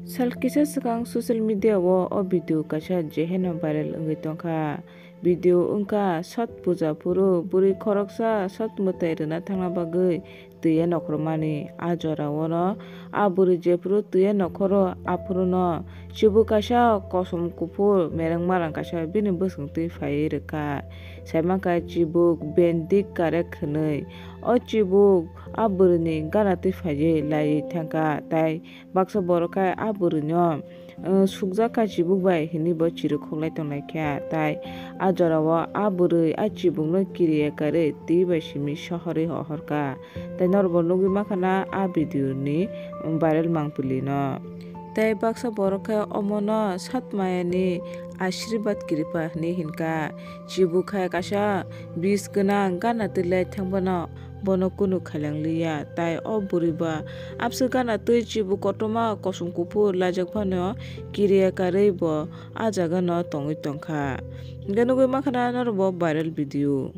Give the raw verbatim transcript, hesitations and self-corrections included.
Sal kisa swkang social media o o video kaisa jeheno viral wngwi tongkha. Video wngkha Chhat puja phuru bwrwi khoroksa Chhat mwtai rwna thangna bagwi twiya nokhormani. A jorao no a bwrwi jephuru twiya nokhoro, aphuru no chibuk kaisa kosom kuphur mereng marang kaisa bini bwswng twi phaiwi rwkha. Saimankha chibuk bendik karek hwnwi. O chibuk a bwrwini gana twi phaiwi laiwi thangkha, tai baksa borok khe a bwrwino, uh, sukjak kha chibuk bai hinwi bo chirwk khoklai tonglaikha, tai a jorao a bwrwi a chibukno kiriya karwi twi bai simi sohorwi hohorkha. Tai norokbo nugwi mankha na a video ni viral mangpili no. Tai baksa borok khe omono Chhat mayani ashirbad kiripha hinwi hinkha. Chibuk hai kaisa bis gwnang gana twi lai thangphano bono kunu khailang liya, tai o bwrwi ba abswk gana twi chibuk kotorma kosom kuphur laijak phano kiriya karwi bo a jaga no tongwi tongkha. Hinkhe nugwi mankha na norokbo viral video.